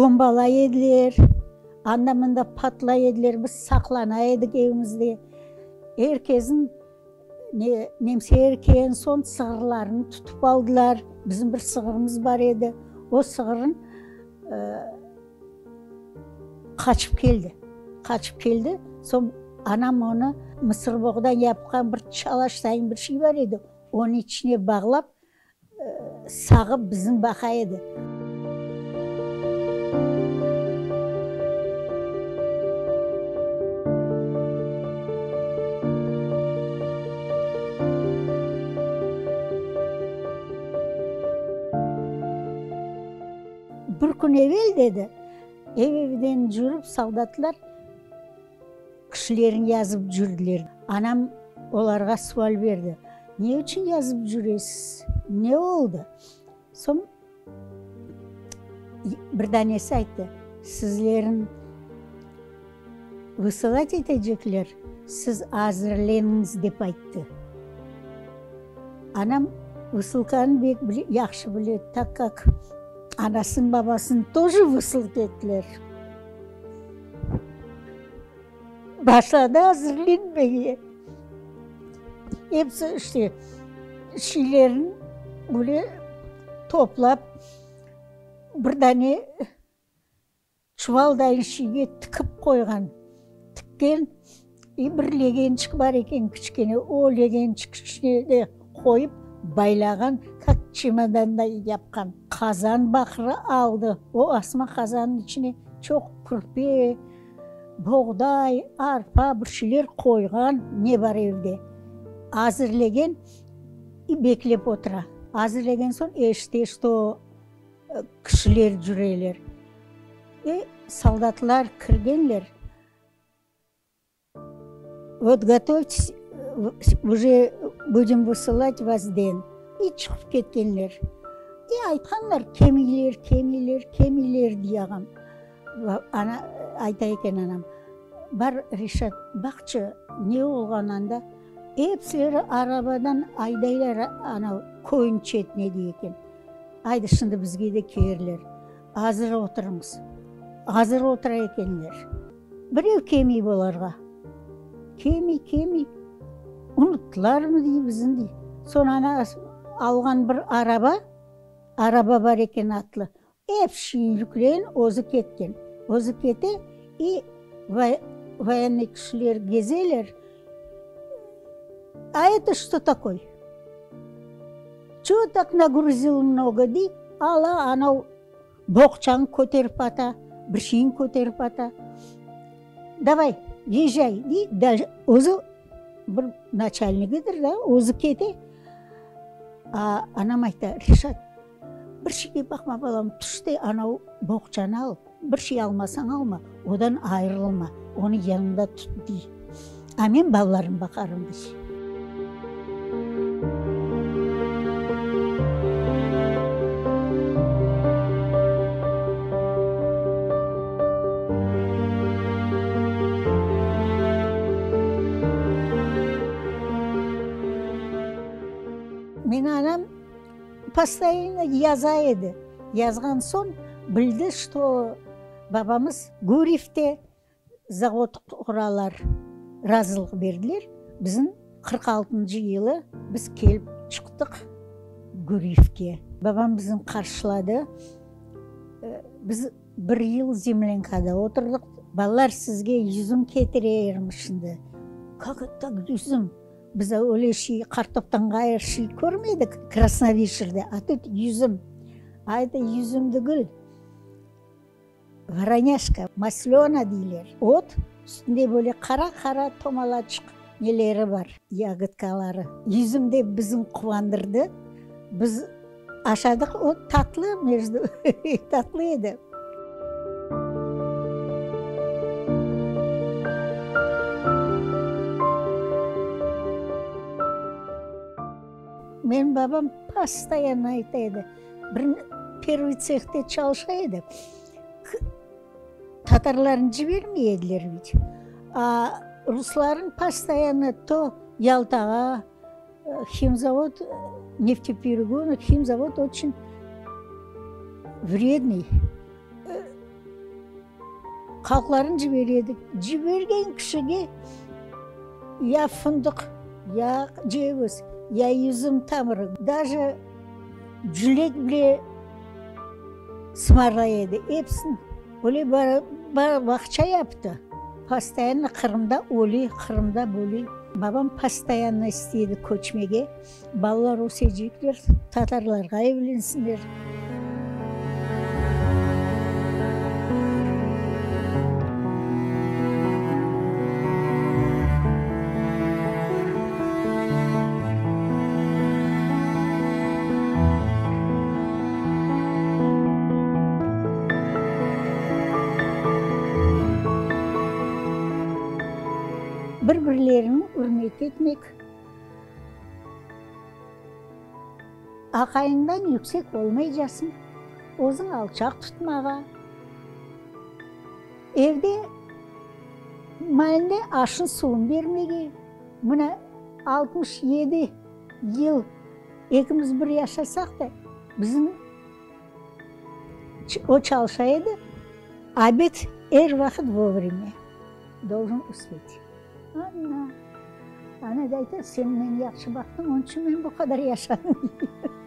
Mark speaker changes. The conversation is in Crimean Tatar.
Speaker 1: Bombalay ediler, anda-mında patlay ediler, biz saqlana edik evimizde. Er kesin ne, nemseler kelgen soñ sığırlarını tutıp aldılar. Bizim bir sığırımız bar edi, o sığırın qaçıp keldi, qaçıp keldi, soñ anam onı mısırboğdan yapqan bir çalaş sayın bir şey bar edi, onıñ içine bağlap, sağıp bizni baqa edi. Bir kün evel, dedi, ev-evden cürip soldatlar kişilerin yazıp cürdiler. Anam olarğa sual berdi, Ne içün yazıp cüresiz, ne oldı? Soñ bir danesi ayttı, Sizlerin vısılat etecekler, siz azırleniñiz, dep ayttı. Anam vısılkanı bek yahşı bile, tak kak anasını, babasını toje vısılt ettiler. Başladı azırlenmege. Episi işte şeylerini böyle toplap, bir dane Çuvaldayın şiyge tikip qoyğan. Tikken, i bir legençik bar eken kiçkene, o legençik içine de qoyıp baylağan, kak çemodanday yapqan. Qazan baqırı aldı, o asma qazannıñ içine çoq kürpe, boğday, arpa bir şeyler qoyğan, ne bar evde. Azirlegen, i beklep otura. Azirlegen soñ eşite, çto Kişiler cüreler. E, soldatlar kirgenler. Vot gotovtes, uje budem vısılat vas den. İ çıqıp ketkenler. E, aytqanlar, kemiyler, kemiyler, kemiyler, dey ağam. Ana, ayta eken anam, bar, Reşat, baqçı, ne olğan anda? Epsileri arabadan aydaylar ana köyniñ çetine, dey eken. Aydı, şimdi bizge de kelirler. Azır oturıñız. Azır otura ekenler. Birev kelmey bularğa. Kelmey, kelmey. Unuttılarmı dey bizni dey. Soñ ana alğan bir araba, araba bar eken atlı. Ep şeyni yükleyen, özü ketken. Özü kete i voyennıy kişiler gezeler. A eto çto takoy? Ço tak nagruzil mnogo, dey, ala anav boğçanı köterip ata, bir şeyni köterip ata. Davay, yejay, dey, özü bir naçalnigidir da, özü kete. A anam ayta, Reşat, bir şeyge baqma, balam, tüş de anav boğçanı al, bir şey almasañ alma, odan ayırılma, onı yanıñda tut, dey. A men balalarımnı baqarım, dey. Meni anam postoyanno yaza edi. Yazğan soñ bildi, çto babamız Guryevde Zavod quralar, razılıq berdiler. Bizim 46-ncı yılı biz kelip çıqtıq Guryevke. Babam bizni qarşıladı. Biz bir yıl zemlânkada oturdıq. Balalar, sizge yüzüm ketireyim şimdi. Kak et tak yüzüm? Biz öyle şey, qartoptan ğayrı şey körmedik Krasnovişerde, a tut yüzüm. A eto yüzüm degil. Voroneşka, maslöna deyler. Ot, üstünde böyle qara-qara tomalaçıq neleri bar, yagodkaları. Yüzüm de bizni quvandırdı. Biz aşadıq, o tatlı, mejdu, tatlı edi. Menim babam postoyanno ayta edi, Bir pervıy tsehte çalışa edi, tatarlarnı cibermey ediler vit, a ruslarnı postoyanno to Yaltağa, himzavod, nefteperegonı, himzavod oçün vrednıy. Halqlarını cibere edik. Cibergen kişige ya fındıq, ya ceviz, ya yüzüm tamırı, daje cülek bile sımarlay edi. Episini öyle bağça yaptı. Postoyanno Qırımda öli, Qırımda böli. Babam postoyanno istey edi köçmege. Balalar ösecekler, tatarlarğa evlensinler. Bir-birlerini ürmet etmek. Aqayıñdan yüksek olmaycasıñ, özüñ alçaq tutmağa. Evde maalinde aşın-suvun bermege. Mına 67 yıl ekimiz bir yaşasaq da, bizim o çalışa edi, obed er vaqıt vovremya doljen uspet. Ana, ana da ayta, sen meni yahşı baqtıñ, onıñ içün men bu qadar yaşadım, dey.